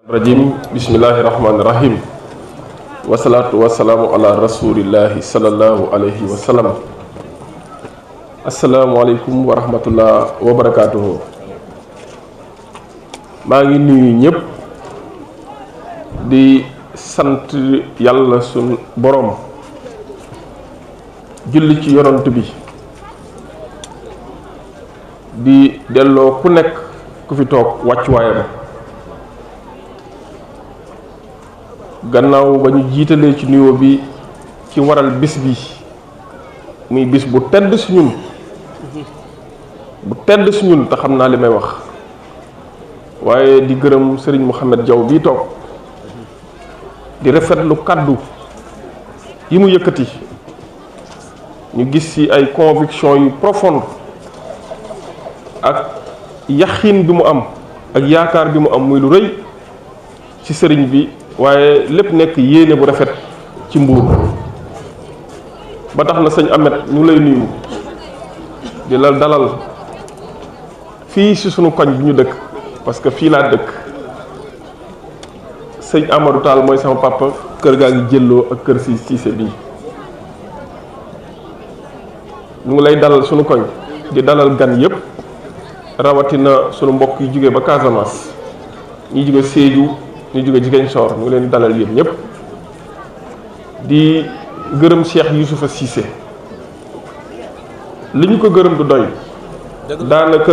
rajim bismillahi rahmaani rahim wasalaatu wasalaamu ala rasulillahi salallahu alayhi wa sallam. asalaamualeykum wa rahmatullah wa barakaatuhu. maa ngi nuyu ñëpp di sant yàlla sun borom julli ci yonant bi di delloo ku nekk ku fi toog wàccuwaayam. gannaaw ba ñu jiitalee ci nuyoo bi ci waral bis bi muy bis bu tedd si ñun te xam naa li may wax waaye di gërëm sëriñ Mouhamed Diaw bii toog di rafetlu kàddu yi mu yëkkati ñu gis ci ay conviction yu profonde ak yaxin bi mu am ak yaakaar bi mu am muy lu rëy ci sëriñ bi waaye lépp nekk yéene bu rafet ci Mbuur ba tax na sëñ Amet ñu lay nuyu di la dalal fii ci sunu koñ bi ñu dëkk parce que fii laa dëkk. sëñ Amadou Tall mooy sama papa kër gaa ngi jëlloo ak kër si Cissé bii ñu ngi lay dalal sunu koñ di dalal gan yépp rawatina sunu mbokk yi jóge ba Casamance ñi jóge Sédhiou ñu jóge Ziguinchor ñu ngi leen di dalal yéen ñëpp di gërëm Cheikh Youssoufa Cissé li ñu ko gërëm du doy daanaka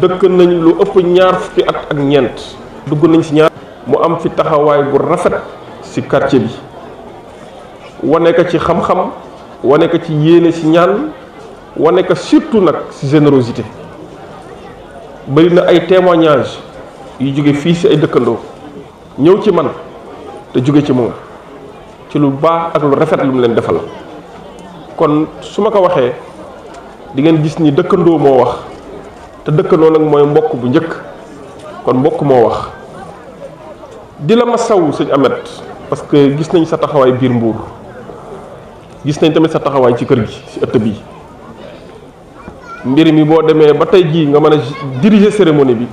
dëkk nañ lu ëpp ñaar fukki at ak ñeent dugg nañ ci ñaar mu am fi taxawaay bu rafet ci quartier bi wane ko ci xam-xam wane ko ci yéene ci ñaan wane ko surtout nag ci générosité bari na ay témoignages yu jóge fii ci ay dëkkandoo ñëw ci man te jóge ci moom ci lu baax ak lu rafet lu mu leen defal kon su ma ko waxee di ngeen gis ni dëkkandoo moo wax te dëkkandoo nag mooy mbokk bu njëkk kon mbokk moo wax di la masawu sëñ Amet parce que gis nañ sa taxawaay biir Mbuur gis nañ tamit sa taxawaay ci kër gi ci ëtt bi mbir mi boo demee ba tey jii nga mën a diriger cérémonie bi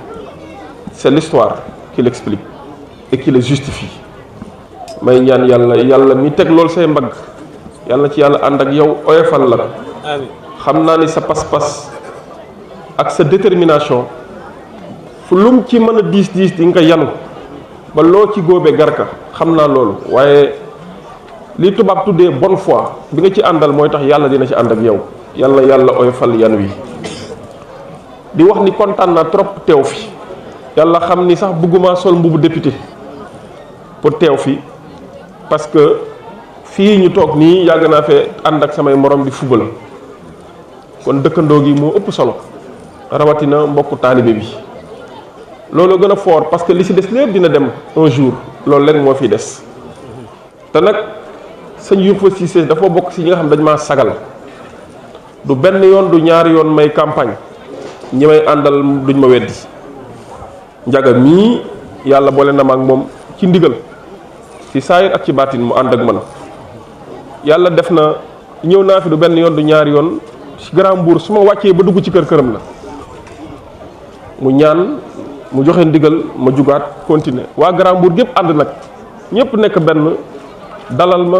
c'est l'histoire qui l'explique et qui le justifie. may ñaan yàlla mi teg loolu say mbagg yàlla ci yàlla ànd ak yow oyofal la xam naa ni sa pas-pas ak sa détermination fu lum ci mën a diis di nga ko yanu ba loo ci góobee garka xam naa loolu waaye li tubaab tuddee bonne foi bi nga ci àndal mooy tax yàlla dina ci ànd ak yow yàlla oyofal yan wi di wax ni kontaan naa trop teew fi yàlla xam ni sax bëgguma sol mbubu député pour teew fi parce que fii ñu toog nii yàgg naa fee ànd ak samay morom di fubal kon dëkkandoo gi moo ëpp solo rawatina mbokku taalibe bi loolu gën a fort parce que li ci des lépp dina dem un jour loolu leen moo fi des te nag sëñ Youssoufa Cissé dafa bokk ci ñi nga xam dañ maa sagal du benn yoon du ñaari yoon may campagne ñi may àndal duñ ma weddi njaga mii yàlla boole na ma ak moom ci ndigal ci saayir ak ci baatin mu ànd ak man yàlla def na ñëw naa fi du benn yoon du ñaari yoon ci Grand Mbour su ma wàccee ba dugg ci këram la mu ñaan mu joxe ndigal ma jugaat continuer waa Grand Mbour gépp ànd nag ñëpp nekk benn dalal ma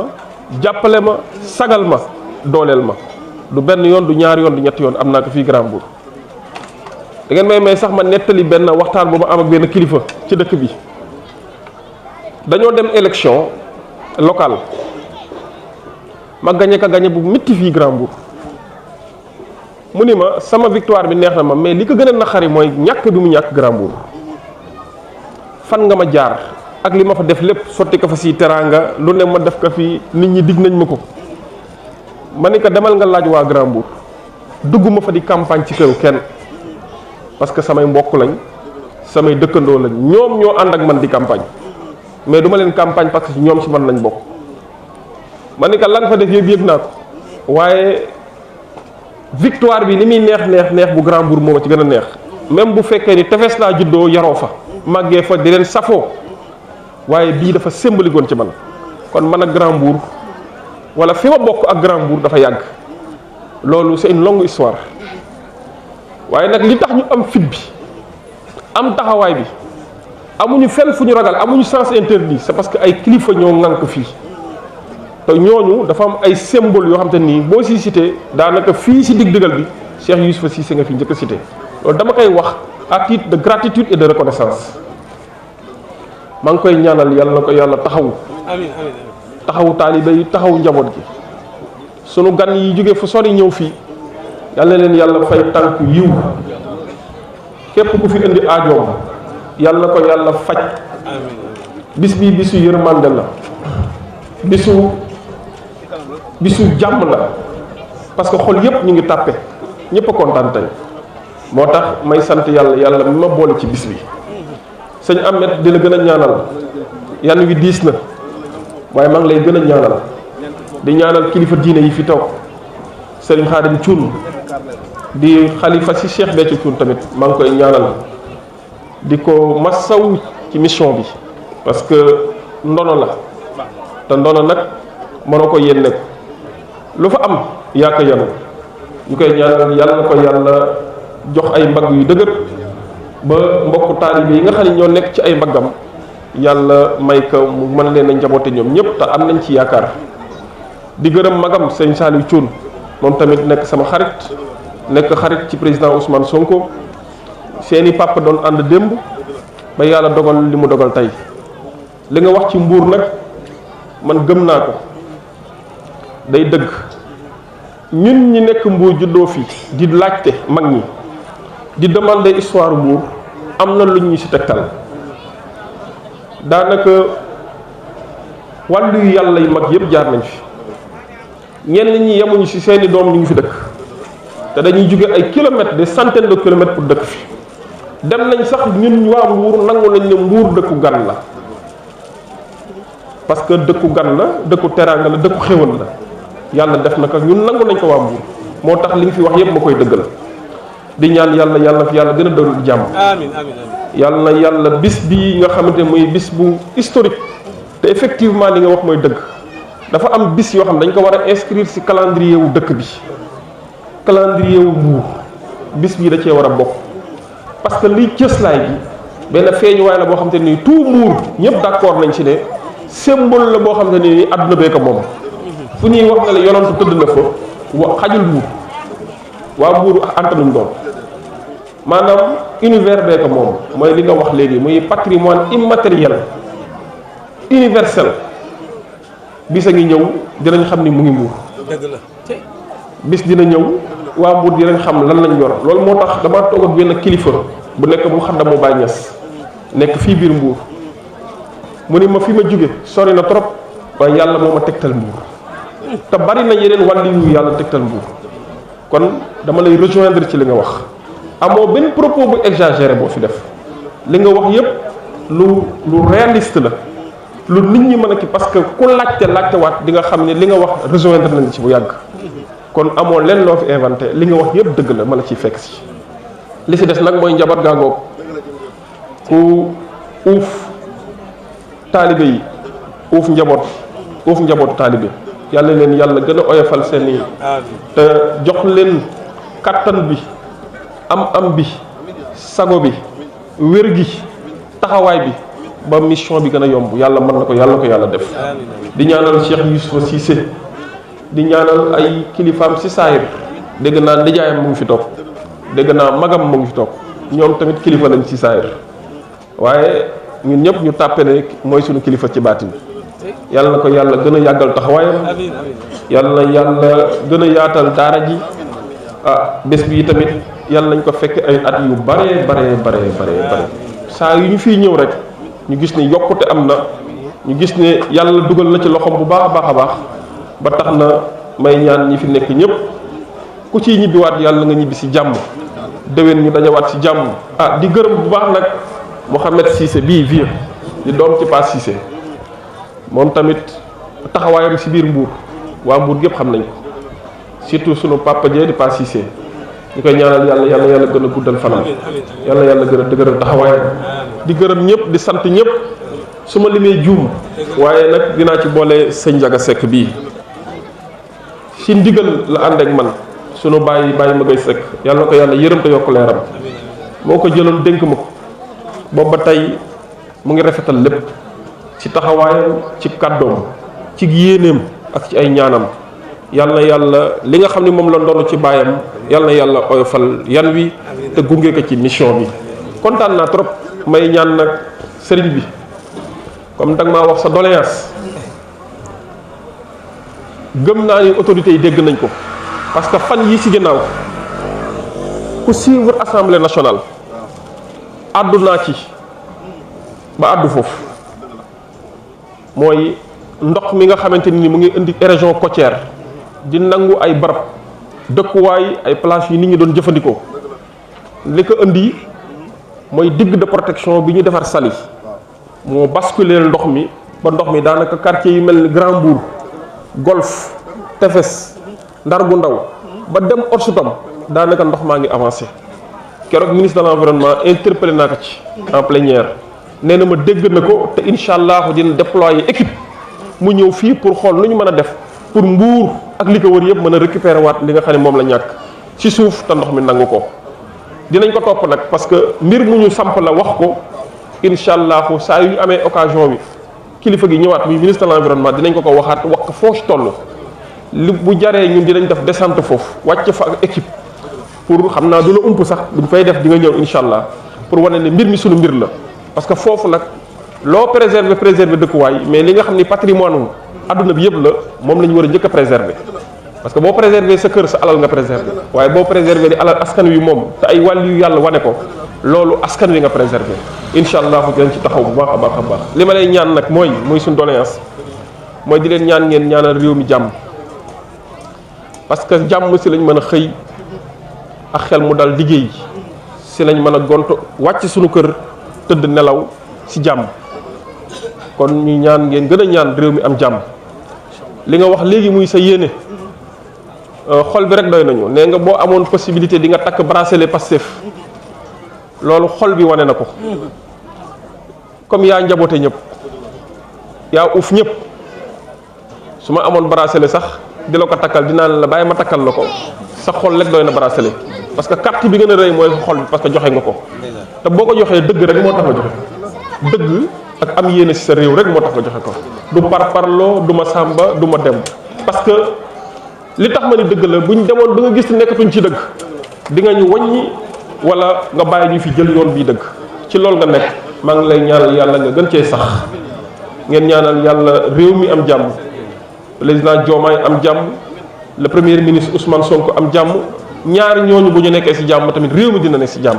jàppale ma sagal ma dooleel ma du benn yoon du ñaari yoon du ñetti yoon am naa ko fii Grand Mbour da ngeen may sax ma nettali benn waxtaan bu ma am ak benn kilifa ci dëkk bi dañoo dem élection locale ma gañe bu métti fii Grand Mbour mu ni ma sama victoire bi neex na ma mais li ko gën a naqari mooy ñàkk bi mu ñàkk Grand Mbour fan nga ma jaar ak li ma fa def lépp sotti ko fa si teraanga lu ne ma def ko fi nit ñi dig nañ ma ko ma ni ko demal nga laaj waa Grand Mbour dugguma fa di campagne ci këru kenn parce que samay mbokk lañ samay dëkkandoo lañ ñoom ñoo ànd ak man di campagne mais duma leen campagne parce que ñoom ci man lañ bokk ma ni ko la nga fa def yëpp yëg naa ko waaye victoire bi li muy neex bu Grand Mbour moo ma ci gën a neex même bu fekkee ni tefes laa juddoo yaroo fa màggee fa di leen safoo waaye bii dafa symbolique ci man kon man ak Grand Mbour wala fi ma bokk ak Grand Mbour dafa yàgg loolu c'est une longue histoire waaye nag li tax ñu am fit bi am taxawaay bi amuñu fenn fu ñu ragal amuñu sens interdit c'est parce que ay kilifa ñoo ŋànk fii te ñooñu dafa am ay symbole yoo xam te nii boo si cité daanaka fii si dig-digal bi Cheikh Youssoufa Cissé nga fi njëkk a cité loolu dama koy wax à titre de gratitude et de reconnaissance maa ngi koy ñaanal yàlla na ko yàlla taxawu taxawu taalibe yi taxawu njaboot gi sunu gan yi jóge fu sori ñëw fii yàlla leen yàlla fay tànk yiw képp ku fi indi aajoom yàlla na ko yàlla faj bis bii bisu yërmande la bisu jàmm la parce que xol yépp ñu ngi tàppe ñëpp a kontaan tey moo tax may sant yàlla mi ma boole ci bis bi sëñ Ahmed di la gën a ñaanal yan wi diis na waaye maa ngi lay gën a ñaanal di ñaanal kilifa diine yi fi toog sëriñ Xaadim Cuun di xalifa si Cheikh Béthio Cuun tamit maa ngi koy ñaanal di ko massaw ci mission bi parce que ndono la te ndono nag mënoo ko yénne ko lu fa am yaa ko yanu ñu koy ñaanal yàlla na ko yàlla jox ay mbagg yu dëgër ba mbokku taalibe yi nga xam ne ñoo nekk ci ay mbaggam yàlla may ko mu mën leen a njaboote ñoom ñëpp te am nañ ci yaakaar di gërëm magam sëñ Saliou Thioune moom tamit nekk sama xarit nekk xarit ci président Ousmane Sonko seeni papa doon ànd démb ba yàlla dogal li mu dogal tey li nga wax ci Mbour nag man gëm naa ko day dëgg ñun ñi nekk Mbour juddoo fii di laajte mag ñi di demander histoire Mbour am na lu ñu ci tegtal daanaka wàllu yu yàlla yu mag yëpp jaar nañ fi ñenn ñi yemuñu ci seeni doom ñu ngi fi dëkk te dañuy jóge ay kilomètres des centaines de kilomètres pour dëkk fi dem nañ sax ñun waa Mbour nangu nañ ne Mbour dëkku gan la parce que dëkku gan la dëkku teraanga la dëkku xéwal la yàlla def na ko ñun nangu nañ ko waa Mbour moo tax li nga fi wax yëpp ma koy dëggal di ñaan yàlla fi yàlla gën a doon jàmm. amiin amiin yàlla na yàlla bis bii nga xamante ne muy bis bu historique te effectivement li nga wax mooy dëgg dafa am bis yoo xam dañ ko war a inscrire ci calendrier wu dëkk bi calendrier wu Mbour bis bii da cee war a bokk parce que liy cëslaay bi benn feeñuwaay la boo xamante ni tout Mbour ñëpp d'accord nañ ci ne symbole la boo xamante ni àdduna bee ko moom fu ñuy wax ne la yonantu tëdd na fa xajul Mbour waa Mbour antanuñ doon maanaam univers bee ko moom mooy li nga wax léegi muy patrimoine immatériel universel bis a ngi ñëw dinañ xam ni mu ngi Mbour dëgg la bis dina ñëw waa Mbour dinañ xam lan lañ yor loolu moo tax damaa toog ak benn kilifa bu nekk mu xaddamu Baay Ñas nekk fii biir Mbour mu ni ma fi ma jóge sori na trop waaye yàlla moo ma tegtal Mbour te bari na yeneen wàllu yu yàlla tegtal Mbour kon dama lay rejoindre ci li nga wax amoo benn propos bu exagéré boo fi def li nga wax yépp lu réaliste la lu nit ñi mën a ki parce que ku laajte waat di nga xam ne li nga wax rejoindre nañ ci bu yàgg kon amoo leen loo fi inventé li nga wax yépp dëgg la ma la ciy fekk si li si des nag mooy njaboot gaa ngoog ku uuf taalibe yi uuf njabootu taalibe yàlla leen yàlla gën a oyofal seen i te jox leen kattan bi am bi sago bi wér gi taxawaay bi ba mission bi gën a yomb yàlla mën na ko yàlla def di ñaanal Cheikh Youssoufa Cissé di ñaanal ay kilifaam ci saayir dégg naa nijaayam mu ngi fi toog dégg naa magam mu ngi fi toog ñoom tamit kilifa lañ ci saayir waaye ñun ñëpp ñu tàppe ne mooy suñu kilifa ci baatin yàlla na ko yàlla gën a yàggal taxawaayam yàlla na yàlla gën a yaatal daara ji bés bi tamit yàlla nañ ko fekk ay at yu bare saa yu ñu fiy ñëw rek ñu gis ne yokkute am na ñu gis ne yàlla dugal na ci loxoom bu baax a baax ba tax na may ñaan ñi fi nekk ñëpp ku ciy ñibbiwaat yàlla nga ñibbi ci jàmm déwén ñu dajawaat ci jàmm di gërëm bu baax nag Mouhamed Cissé bii vieux di doom ci Paas Cissé moom tamit taxawaayam ci biir Mbour waa Mbour gépp xam nañ ko surtout sunu papa jee di Paas Cissé ñu koy ñaanal yàlla gën a guddal fanam yàlla gën a dëgëral taxawaayam di gërëm ñëpp di sant ñëpp su ma limee juum waaye nag dinaa ci boole sëñ Njaga Sekk bii ci ndigal la ànd ak man sunu bàyyi ma koy Sekk yàlla na ko yàlla yërëm te yokk leeram moo ko jëloon dénk ma ko boobu ba tey mu ngi rafetal lépp ci taxawaayam ci kàddoom ci yéeneem ak ci ay ñaanam yal na yàlla li nga xam ne moom la doon ci baayam yal na yàlla oyofal yan wi te gunge ko ci mission bi. kontaan naa trop may ñaan nag sëriñ bi comme danga maa wax sa doléance gëm naa ni autorités yi dégg nañ ko parce que fan yi ci ginnaaw ku suivre assemblée nationale àddu naa ci ba àddu foofu mooy ndox mi nga xamante ni mu ngi indi érosion côtière di nangu ay barab dëkkuwaay ay plages yi nit ñi doon jëfandikoo li ko indi mooy digue de protection bi ñu defar Saly moo basculer ndox mi ba ndox mi daanaka quartier yi mel ni Grand Mbour Golf Tefes Ndar gu ndaw ba dem Ouarglass daanaka ndox maa ngi avancé keroog ministre de l'environnement interpellé naa ko ci en plénière nee na ma dégg na ko te incha allah dina déployer équipe mu ñëw fii pour xool nu ñu mën a def pour Mbour ak li ko wër yëpp mën a récupérer waat li nga xam ne moom la ñàkk ci suuf te ndox mi nangu ko. dinañ ko topp nag parce que mbir mu ñu samp la wax ko incha allah saa yu ñu amee occasion bi kilifa gi ñëwaat muy ministre de l'environnement dinañ ko waxaat wax ko foo ci toll. li bu jaree ñun dinañ def descente foofu wàcc fa ak équipe pour xam naa du la ump sax duñ fay def di nga ñëw incha allah pour wane ne mbir mi sunu mbir la. parce que foofu nag loo préserver dëkkuwaay mais li nga xam ni patrimoine wu adduna bi yëpp la moom la ñu war a njëkk a préserver parce que boo préserver sa kër sa alal nga préserver waaye boo préserver di alal askan wi moom te ay wàll yu yàlla wane ko loolu askan wi nga préserver incha allah dinañ ci taxaw bu baax a baax a baax. li ma lay ñaan nag mooy suñu doléance mooy di leen ñaan ngeen ñaanal réew mi jàmm parce que jàmm si lañ mën a xëy ak xel mu dal liggéey si lañ mën a gont wàcc suñu kër tëdd nelaw ci jàmm kon ñu ñaan ngeen gën a ñaan réew mi am jàmm li nga wax léegi muy sa yéene xol bi rek doy nañu nee nga boo amoon possibilité di nga takk bracelet Pastef loolu xol bi wane na ko comme yaa njaboote ñëpp yaa uuf ñëpp su ma amoon bracelet sax di la ko takkal dinaa la bàyyi ma takkal la ko sa xol rek doy na bracelet parce que carte bi gën a rëy mooy xol bi parce que joxe nga ko te boo ko joxee dëgg rek moo tax nga joxe dëgg ak am yéene ci sa réew rek moo tax nga joxe ko du parparloo du ma sàmba du ma dem parce que li tax ma ni dëgg la bu ñu demoon ba nga gis nekkatuñ ci dëgg di nga ñu wàññi wala nga bàyyi ñu fi jël yoon bii dëgg ci loolu nga nekk maa ngi lay ñaanal yàlla nga gën cee sax ngeen ñaanal yàlla réew mi am jàmm président Diomaye am jàmm le premier ministre Ousmane Sonko am jàmm ñaari ñooñu bu ñu nekkee ci jàmm tamit réew mi dina nekk ci jàmm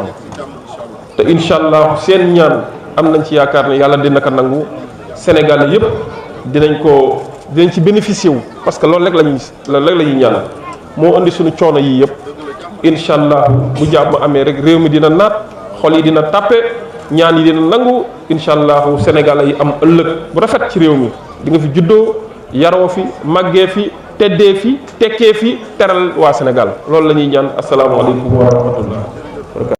te incha allah seen ñaan am nañ ci yaakaar ne yàlla dina ko nangu Sénégal yëpp dinañ ci bénéficier wu parce que loolu rek la ñuy ñaan moo indi suñu coono yii yëpp incha allah bu jàmm amee rek réew mi dina naat xol yi dina tàppe ñaan yi dina nangu incha allah Sénégal yi am ëllëg bu rafet ci réew mi di nga fi juddoo yaroo fi màggee fi teddee fi tekkee fi teral waa Sénégal loolu la ñuy ñaan asalaamaaleykum wa rahmatullah